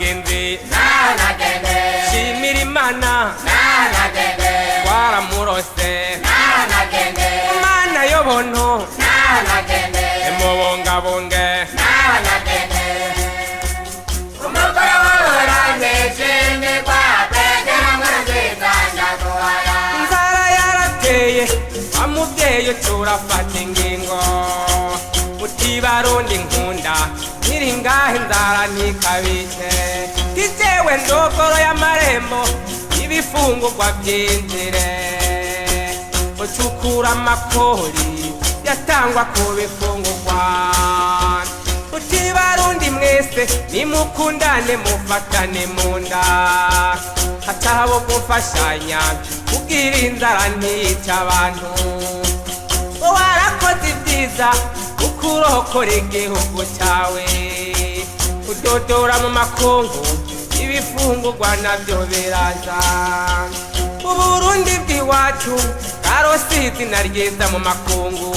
Bagenzi, shimira Imana twaramurose. Imana y'ubuntu imubungabunge. Umukuru w'Uburundi shimirwa, Petero Nkurunziza, ndaguhaya. Inzara yarateye, wa mubyeyi, turafata ingingo uti: "Barundi nkunda, nkiri ngaho inzara ntikabice, tijewe ndogoro y'amarembo, ibifungurwa byinjire." Ucukura amakori yatangwa ku bifungurwa, uti: "Barundi mwese nimukundane, mufatane mu nda, hatabo gufashanya kugira inzara ntiyica abantu." Warakoze ibyiza ukurokora igihugu cyawe, udodora mu makungu, ibifungurwa nabyo biraza. Uburundi bw'iwacu bwarose izina ryiza mu makungu,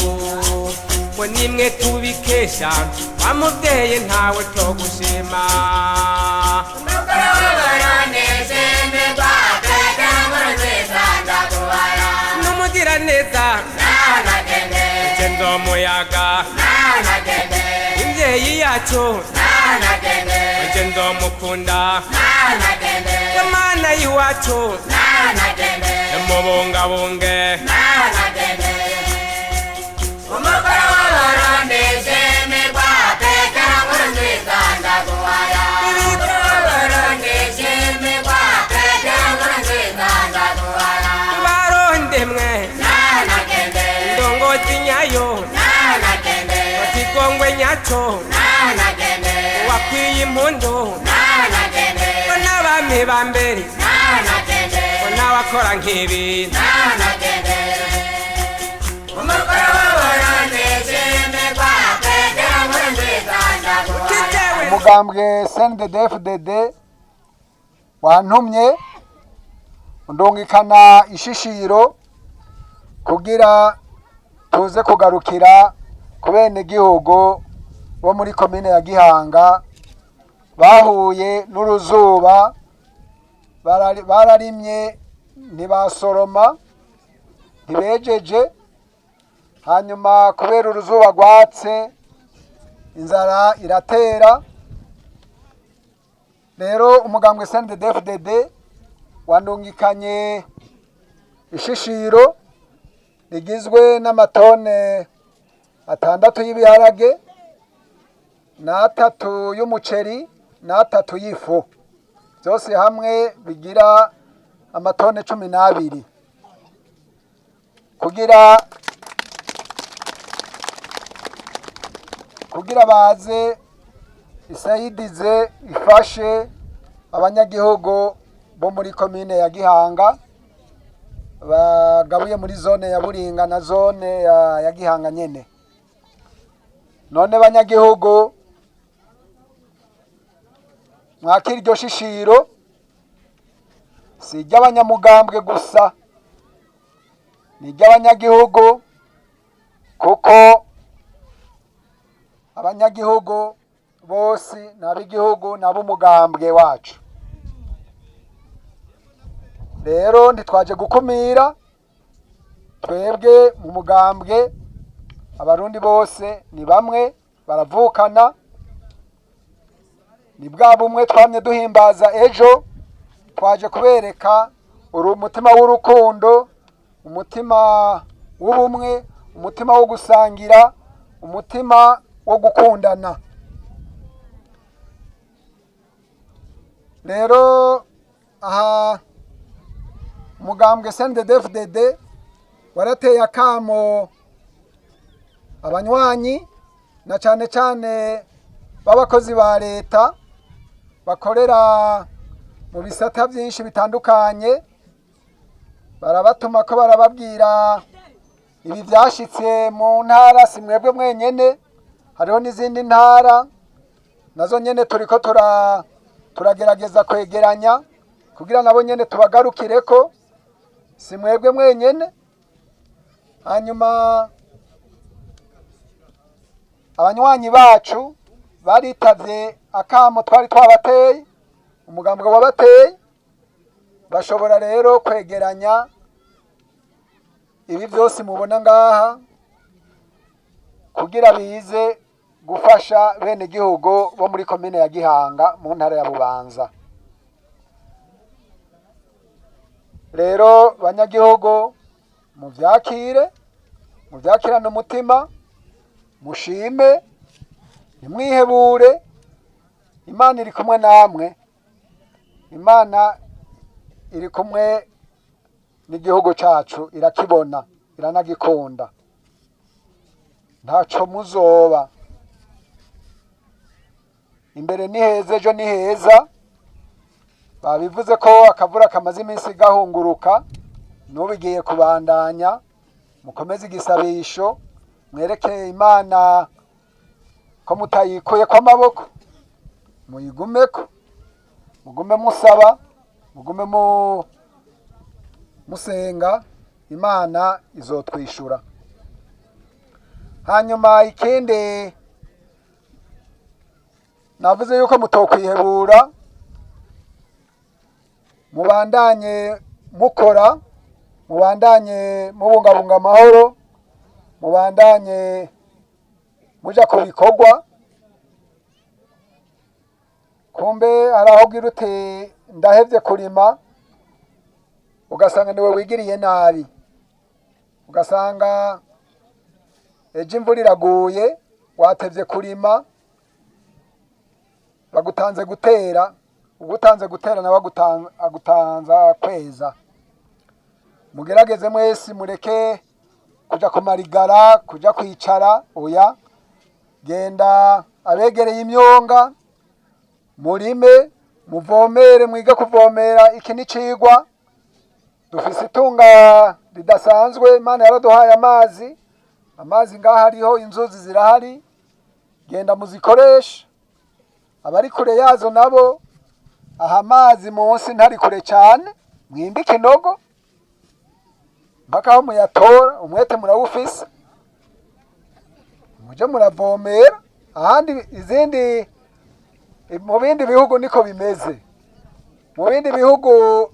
ngo nimwe tubikesha. Wa mubyeyi, ntawe togushima. Umukuru w'Uburundi shimirwa, Petero Nkurunziza, ndaguhaya. N'umugiraneza Nanagende, nzomuyaga. Nanagende, imbyeyi yacu. Nanagende, nje nzomukunda. Nanagende, Imana y'iwacu Nanagende, imubungabunge. Nanagende. Umukuru w'Uburundi shimirwa, Petero Nkurunziza, ndaguhaya. Umukuru w'Uburundi shimirwa, Petero Nkurunziza, ndaguhaya. Barundi mwe, Nanagende, ndongozi nyayo, Nanagende, bakigongwe nyaco, Nanagende, wakwiye impundu, Nanagende, ngo n'abami ba mbere, Nanagende, ngo n'abakora nk'ibi. Nanagende. Umukuru w'Uburundi shimirwa, Petero Nkurunziza, ndaguhaya. Kijewe. Umugambwe CNDD-FDD wantumye undungikana ishishiro kugira tuze kugarukira ku benegihugu bo muri komine ya Gihanga bahuye n'uruzuba. Bararimye ntibasoroma, ntibejeje, hanyuma kubera uruzuba rwatse inzara iratera. Rero umugambwe CNDD-FDD wandungikanye ishishiro rigizwe n'amatone 6 y'ibiharage, n'atatu y'umuceri, n'atatu y'ifu, byose hamwe bigira amatone 12, kugira baze isayidize ifashe abanyagihugu bo muri komine ya Gihanga bagabuye muri zone ya Buringa na zone ya Gihanga nyene. None banyagihugu, mwakira iryo shishiro, si iry'abanyamugambwe gusa, ni iry'abanyagihugu, kuko abanyagihugu bose ni ab'igihugu, ni ab'umugambwe wacu. Rero ntitwaje gukumira, twebwe mu mugambwe Abarundi bose ni bamwe, baravukana, ni bwa bumwe twamye duhimbaza ejo. Twaje kubereka uri umutima w'urukundo, umutima w'ubumwe, umutima wo gusangira, umutima wo gukundana. Rero aha umugambwe CNDD-FDD warateye akamo abanywanyi, na cane cane b'abakozi ba leta bakorera mu bisata byinshi bitandukanye, barabatuma ko barababwira ibi byashitse mu ntara. Si mwebwe mwenyene, hariho n'izindi ntara nazo nyene turiko turagerageza kwegeranya kugira nabo nyene tubagarukireko. Si mwebwe mwenyene. Hanyuma abanywanyi bacu baritavye akamo twari twabateye. Umugambwe wabateye. Bashobora rero kwegeranya ibi byose mubona ngaha kugira bize gufasha bene gihugu bo muri komine ya Gihanga mu ntara ya Bubanza. Rero banyagihugu, muvyakire, muvyakirane umutima, mushime, ntimwihebure. Imana iri kumwe namwe, Imana iri kumwe n'igihugu cacu, irakibona, iranagikunda. Ntaco muzoba. Imbere ni heza, ejo ni heza. Babivuze ko akavura kamaze iminsi gahunguruka, n'ubu igiye kubandanya. Mukomeze igisabisho, mwereke Imana ko mutayikuye kw'amaboko, muyigumeko, mugume musaba, mugume musenga, Imana izotwishura. Hanyuma ikindi navuze yuko mutokwihebura, mubandanye mukora, mubandanye mubungabunga amahoro, mubandanye muja ku bikorwa. Kumbe hari aho ugira uti ndahevye kurima, ugasanga niwe wigiriye nabi, ugasanga ejo imvura iraguye, watevye kurima, bagutanze gutera, ugutanze gutera nawe agutanza kweza. Mugerageze mwese mureke kuja kumarigara, kuja kwicara, oya, genda abegereye imyonga, murime, muvomere, mwige kuvomera. Iki ni cigwa, dufise itunga ridasanzwe, Imana yaraduhaye amazi, amazi ngaha hariho inzuzi zirahari, genda muzikoreshe. Abari kure yazo nabo, aha amazi munsi ntari kure cyane, mwimbe ikinogo mpaka aho muyatora, umwete murawufise, muje muravomera. Ahandi izindi, mu bindi bihugu niko bimeze. Mu bindi bihugu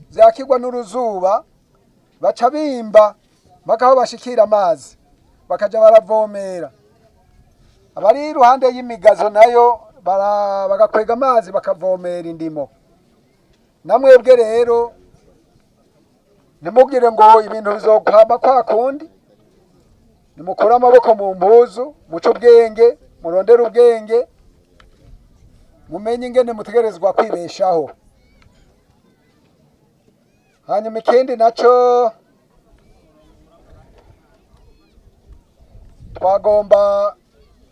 vyakirwa n'uruzuba baca bimba mpaka aho bashikira amazi, bakaja baravomera. Abari iruhande y'imigazo nayo bagakwega amazi bakavomera indimo. Namwebwe rero ntimugire ngo ibintu bizokwama kwa kundi, nimukure amaboko mu mpuzu, muce ubwenge, murondere ubwenge, mumenye ingene mutegerezwa kwibeshaho. Hanyuma ikindi naco twagomba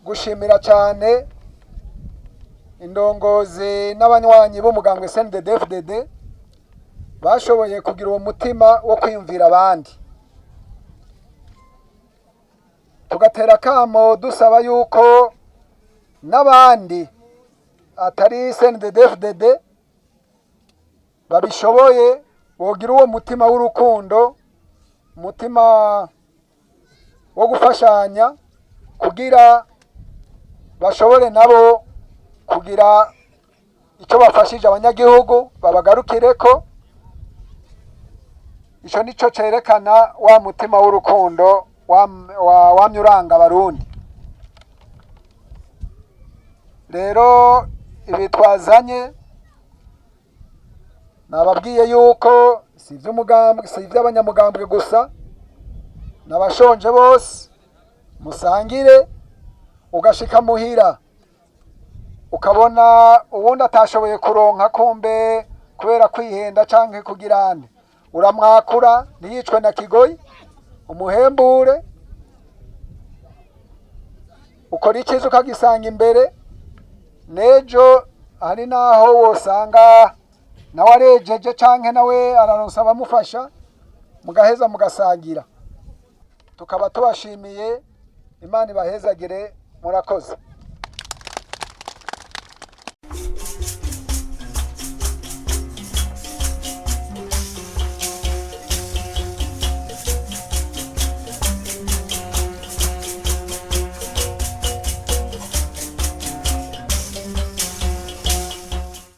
gushimira cyane indongozi n'abanywanyi b'umugambwe CNDD-FDD bashoboye kugira uwo mutima wo kwiyumvira abandi, tugatera akamo dusaba yuko n'abandi atari CNDD-FDD babishoboye bogira uwo mutima w'urukundo, umutima wo gufashanya, kugira bashobore nabo kugira icyo bafashije abanyagihugu, babagarukireko. Ico nico cerekana wa mutima w'urukundo wamye uranga Abarundi. Rero ibi twazanye, nababwiye yuko si ivy'umugambwe, si ivy'abanyamugambwe gusa, n'abashonje bose musangire. Ugashika muhira ukabona uwundi atashoboye kuronka, kumbe kubera kwihenda canke kugira ane, uramwakura ntiyicwe na kigoyi, umuhembure, ukora icyiza ukagisanga imbere. N'ejo hari n'aho wosanga nawe arejeje canke nawe araronsa abamufasha, mugaheza mugasangira. Tukaba tubashimiye, Imana ibahezagire, murakoze.